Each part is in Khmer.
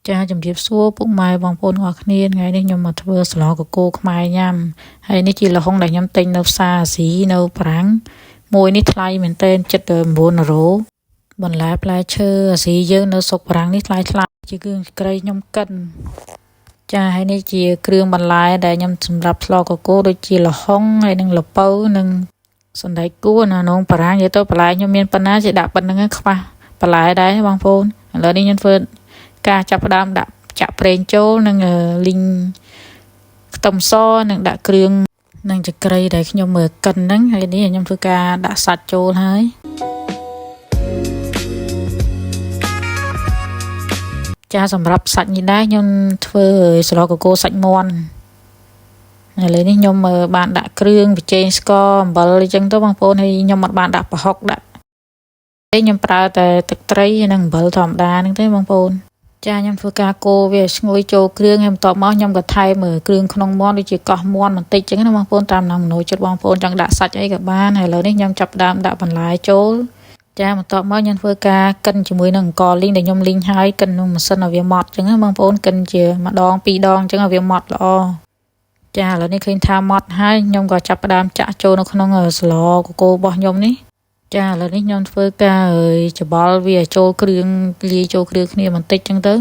ចាជំរាបសួរពុកម៉ែបងប្អូនទាំងអស់គ្នាថ្ងៃនេះខ្ញុំមកធ្វើស្លកកូរខ្មែរញ៉ាំហើយនេះជាល្ហុងដែលខ្ញុំទិញនៅផ្សារអាស៊ីនៅប្រាំងមួយនេះថ្លៃមែនទែនជិតទៅ9យូរ៉ូបន្លែផ្លែឈើអាស៊ីយើងនៅស្រុកប្រាំងនេះថ្លៃថ្លៃជាគ្រឿងក្រៃខ្ញុំកិនចាហើយនេះជាគ្រឿងបន្លែដែលខ្ញុំសម្រាប់ស្លកកូរដូចជាល្ហុងហើយនិងល្ពៅនិងសណ្តែកគួរណានងប្រាំងនិយាយទៅបន្លែខ្ញុំមានប៉ុណ្ណាជាដាក់ប៉ុណ្្នឹងខ្វះបន្លែដែរបងប្អូនឥឡូវនេះខ្ញុំធ្វើការចាប់ផ្ដើមដាក់ចាក់ប្រេងចូលនិងលីងខ្ទឹមសនិងដាក់គ្រឿងនិងចក្រីដែលខ្ញុំមើលកិនហ្នឹងហើយនេះខ្ញុំធ្វើការដាក់សាច់ចូលហើយចាសម្រាប់សាច់នេះដែរខ្ញុំធ្វើស្លកកូរសាច់មាន់ឥឡូវនេះខ្ញុំបានដាក់គ្រឿងប៊ីចេងស្ករអំបិលអញ្ចឹងទៅបងប្អូនហើយខ្ញុំអត់បានដាក់ប្រហុកដាក់ទេខ្ញុំប្រើតែទឹកត្រីនិងអំបិលធម្មតាហ្នឹងទេបងប្អូនចាខ្ញុំធ្វើការកូរវាឲ្យឈ្ងុយចូលគ្រឿងហើយបន្ទាប់មកខ្ញុំក៏ថែមគ្រឿងក្នុងមាន់ដូចជាកោះមាន់បន្តិចចឹងណាបងប្អូនតាមចំណូលចិត្តបងប្អូនចង់ដាក់សាច់អីក៏បានហើយឥឡូវនេះខ្ញុំចាប់ផ្ដើមដាក់បន្លែចូលចាបន្ទាប់មកខ្ញុំធ្វើការកិនជាមួយនឹងអង្ករលីងដែលខ្ញុំលីងហើយកិនក្នុងម៉ាស៊ីនឲ្យវាម៉ត់ចឹងណាបងប្អូនកិនជាមួយដងពីរដងចឹងឲ្យវាម៉ត់ល្អចាឥឡូវនេះឃើញថាម៉ត់ហើយខ្ញុំក៏ចាប់ផ្ដើមចាក់ចូលនៅក្នុងស្លកកូររបស់ខ្ញុំនេះចាឥឡូវនេះខ្ញុំធ្វើការច្បល់វាចូលគ្រឿងលាយចូលគ្រឿងគ្នាបន្តិចចឹងទៅ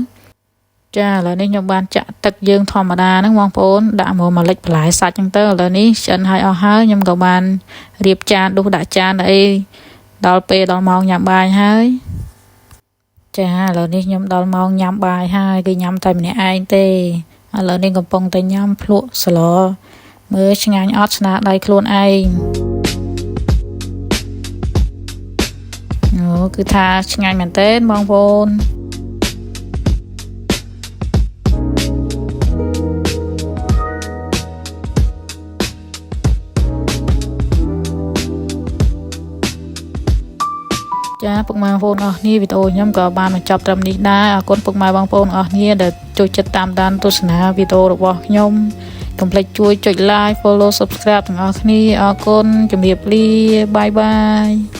ចាឥឡូវនេះខ្ញុំបានចាក់ទឹកយើងធម្មតាហ្នឹងបងប្អូនដាក់មកមួយលិចបន្លែសាច់ចឹងទៅឥឡូវនេះឆ្អិនហើយអស់ហើយខ្ញុំក៏បានរៀបចានដួសដាក់ចានអីដល់ពេលដល់ម៉ោងញ៉ាំបាយហើយចាឥឡូវនេះខ្ញុំដល់ម៉ោងញ៉ាំបាយហើយគឺញ៉ាំតែម្នាក់ឯងទេឥឡូវនេះកំពុងតែញ៉ាំភ្លក់ស្លមើលឆ្ងាញ់អត់ស្នាដៃខ្លួនឯងអូគឺថាឆ្ងាញ់មែនទែនបងប្អូនចាពុកម៉ែបងប្អូនអស់គ្នាវីដេអូខ្ញុំក៏បានបញ្ចប់ត្រឹមនេះដែរអរគុណពុកម៉ែបងប្អូនអស់គ្នាដែលចូលចិត្តតាមដានទស្សនាវីដេអូរបស់ខ្ញុំកុំភ្លេចជួយចុច like follow subscribe ទាំងអស់គ្នាអរគុណជំរាបលា bye bye.